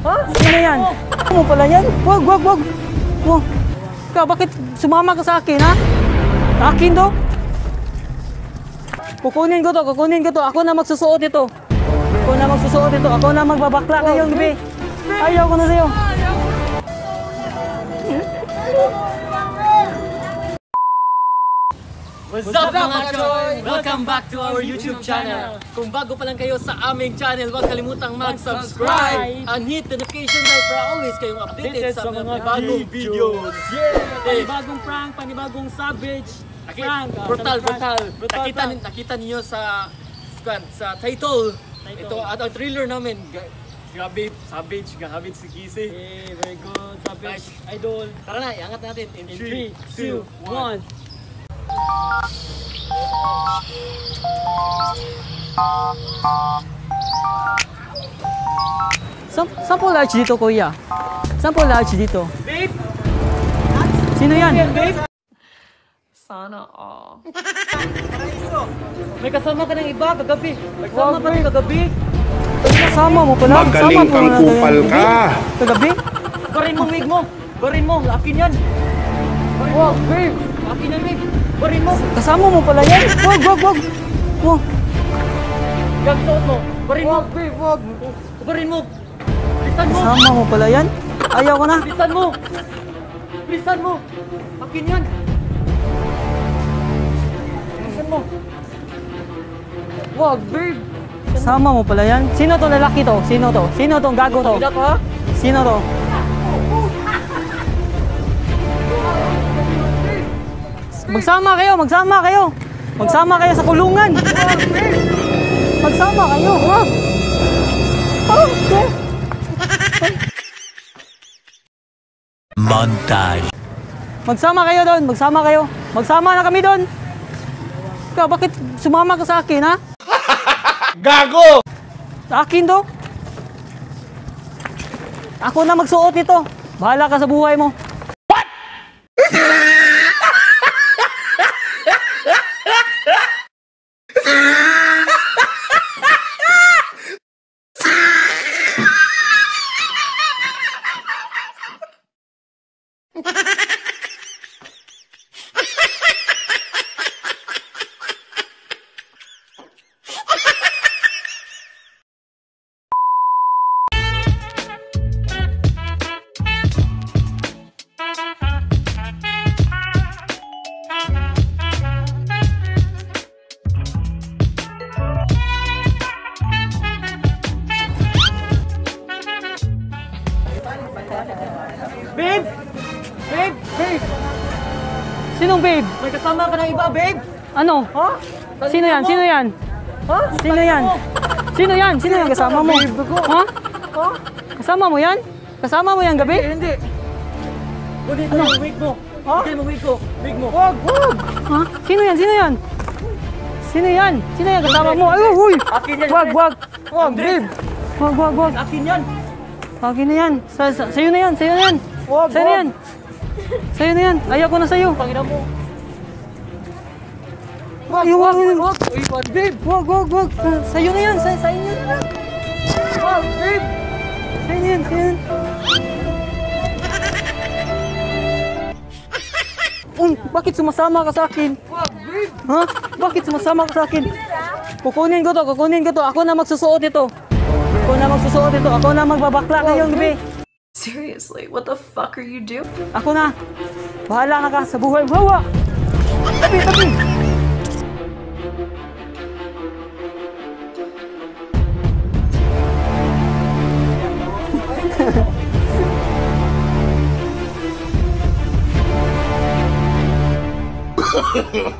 Ha? Sino yan? Ano mo pala yan? Wag, wag, wag. Wag. Ikaw, bakit sumama ka sa akin, ha? Akin to? Kukunin ko to, kukunin ko to. Ako na magsusuot ito. Ako na magsusuot ito. Ako na magbabakla ngayong gabi. Ayaw ko na sa'yo. What's up, mga choy? Welcome back to our YouTube channel. Kung bago pa lang kayo sa aming channel, huwag kalimutang mag-subscribe and hit the notification bell para always kayong updated sa mga bagong videos. Yeah! Panibagong prank, panibagong savage prank. Brutal, brutal. Nakita niyo sa title. Ito at ang thriller namin. Grabe, savage, grabe si Kisi. Hey, very good, savage idol. Tara na, iangat natin. In 3, 2, 1. Saan po large dito, kuya? Saan po large dito? Babe! Sino yan? Babe? Sana all. May kasama ka ng iba kagabi. Kasama pa rin kagabi. Kasama mo pala. Magaling kang kupal ka. Kagabi? Barin mo, wig mo. Barin mo. Akin yan. Barin mo. Babe. Akin yan, babe. Barin mo. Kasama mo pala yan? Wag, wag, wag. Wag. Gag, suot mo. Barin mo. Babe, wag. Barin mo. Bilisan mo. Kasama mo pala yan? Ayaw ko na. Bilisan mo. Bilisan mo. Akin yan. Bilisan mo. Wag, babe. Kasama mo pala yan? Sino to lalaki to? Sino to? Sino tong gago to? Sino to? Magsama kayo! Magsama kayo! Magsama kayo sa kulungan! Magsama kayo! Wag! Okay. Montage. Magsama kayo doon! Magsama kayo! Magsama na kami doon! Ikaw, bakit sumama ka sa akin, ha? Gago! Sa akin to? Ako na magsuot nito. Bahala ka sa buhay mo. What? Babe! Babe! Babe! Sinong babe? May kasama ka ng iba, babe! Ano? Ha? Sino yan? Sino yan? Ha? Sino yan? Sino yan? Sino yan kasama mo? Ha? Ha? Kasama mo yan? Kasama mo yan gabi? Hindi. Kunin mo yung wig mo. Ha? Kunin mo wig ko. Wig mo. Wag! Wag! Ha? Sino yan? Sino yan? Sino yan? Sino yan kasama mo? Ay, uy! Akin yan. Wag! Wag! Wag, babe! Wag! Wag! Wag! Akin yan. Akin na yan. Sa'yo na yan. Sa'yo na yan. Wag, Sa'yo na yan. Sa'yo na yan. Ayaw ko na sa'yo. Pangina mo. Wag, wag, wag, wag, babe. Wag, wag, wag. Sa'yo na yan. Sa inyo na yan. Wag, babe. Sa'yo na yan. Sa'yo na yan. Uy, bakit sumasama ka sa akin? Wag, babe. Ha? Bakit sumasama ka sa akin? Kukunin ko to, kukunin ko to. Ako na magsusuot ito. Ako na magsusuot ito. Ako na magbabakla ngayong gabi. Seriously, what the fuck are you doing? Ako na. Bahala na ka sa buhay mo. Hawa! Tabi, tabi!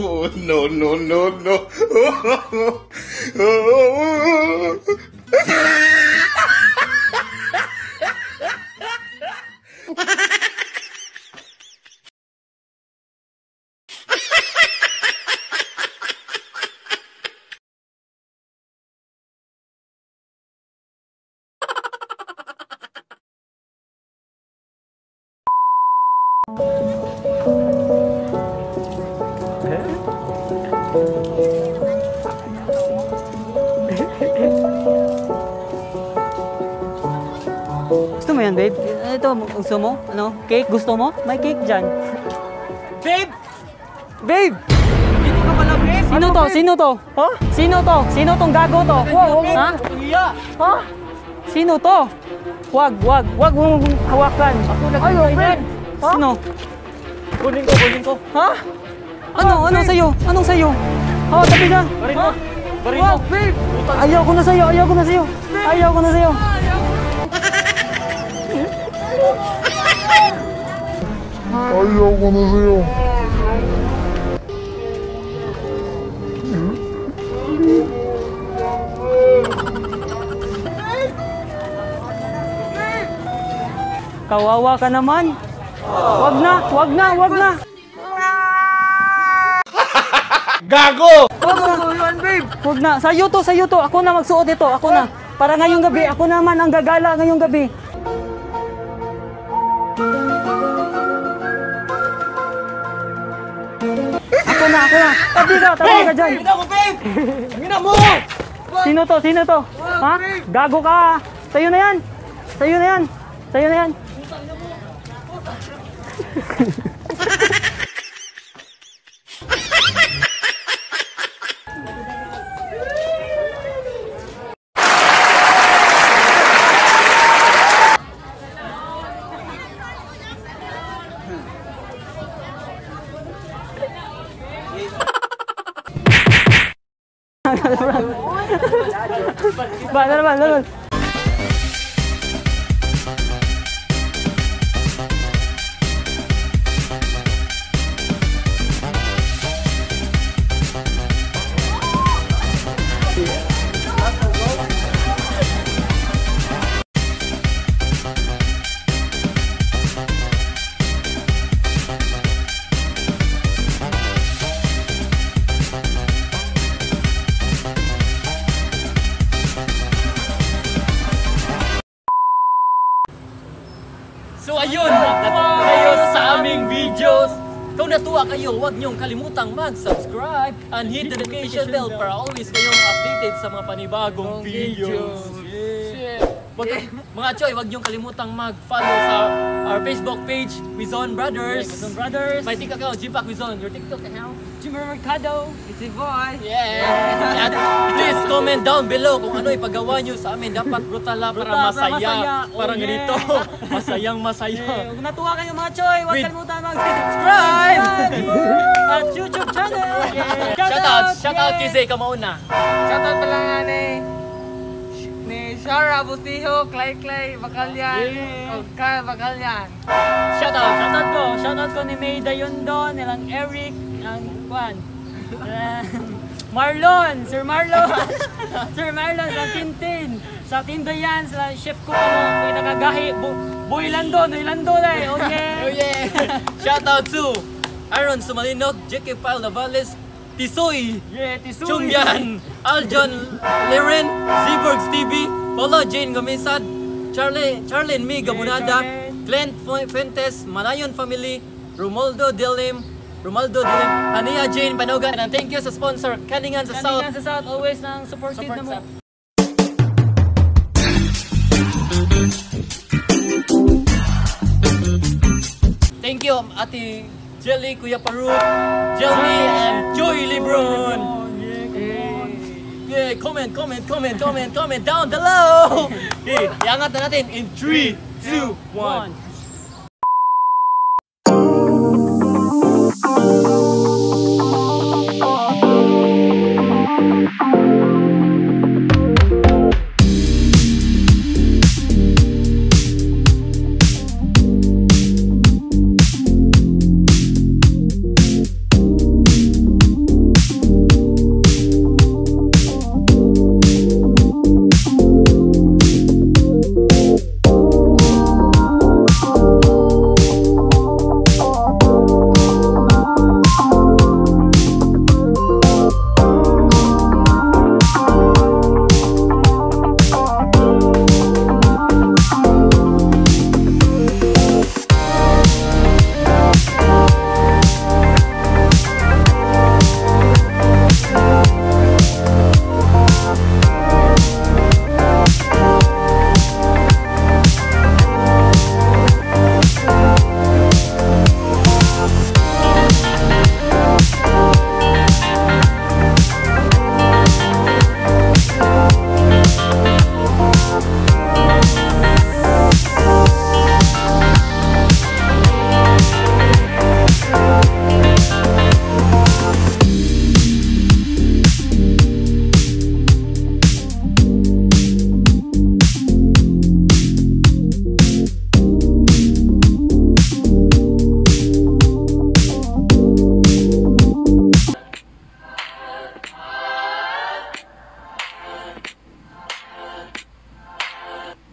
Oh, no, no, no, no. Gusto mo yan, babe? Ito, gusto mo? Ano? Cake? Gusto mo? May cake dyan. Babe! Babe! Dito ka pala, babe! Sino to? Sino to? Ha? Sino to? Sino tong gago to? Wow, Ha? Iya! Ha? Sino to? Wag, wag, wag mong hawakan. Ako nagbigay niyan. Sino? Kunin ko, kunin ko. Ha? Ano? Anong sa'yo? Anong sa'yo? Oh, tabi na. Baril mo. Baril mo. Wag, babe! Ayaw ko na sa'yo, ayaw ko na sa'yo. Ayaw ko na sa'yo. Ayaw ko na sa'yo. Kawawa ka naman. Wag na, wag na, wag na. Gago! Wag na. Wag na. Sa'yo to, sa'yo to. Ako na magsuot ito. Ako na. Para ngayong gabi, ako naman ang gagala ngayong gabi. Ako na, ako na. Tabi ka dyan. Ina mo, babe! Ina mo! Sino to? Sino to? Ha? Gago ka. Sa'yo na yan. Sa'yo na yan. Sa'yo na yan. Ba, ba, ba. So ayun, natuwa kayo sa aming videos. Kung natuwa kayo, huwag niyong kalimutang mag-subscribe and hit the notification bell para always kayong updated sa mga panibagong videos. Yeah. Mga Choy, huwag niyong kalimutang mag-follow sa our Facebook page, Quizon Brothers. Quizon Brothers. My TikTok account, Gpac Quizon. Your TikTok account? Jimmer Mercado. It's your boy. Yeah! At please comment down below kung ano ipagawa nyo sa amin. Dapat brutala para Brutal, masaya. para masaya. Oh, Parang yeah. ganito. Masayang masaya. Yeah. Kung natuwa kayo mga Choy, huwag kalimutan mag-subscribe! At YouTube channel! Yeah. Shout out! Shout out kay Zay, kamauna! Shout out pala nga ni Shara Busiho, Clay Clay, Bacalyan, yeah. Kyle Bacalyan. Shout out! Shout out ko ni May Dayondon, nilang Eric, ang Kwan. Marlon, Sir Marlon. Sir Marlon sa Tintin, sa Team Dayan, sa chef ko ano, nakagahi, Boy Lando, Boy Lando na eh. Okay. Oh yeah. Shout out to Aaron Sumalinog, JK Pyle Navales, Tisoy, yeah, Tisoy, Chumyan, Aljon Liren, Zborgs TV, Paula Jane Gamisad, Charlene Mi Gabunada, yeah, Glenn Fuentes, Malayon Family, Romaldo Dilim, Hania Jane Panogan, and thank you sa sponsor, Kaningan sa South. Kaningan sa South, always nang supported na mo. Thank you, Ate Jelly, Kuya Paruk, Jelly, and Joy Lebron. Yeah, comment, comment, comment, comment, comment down below. Okay, iangat na natin in 3, 2, 1.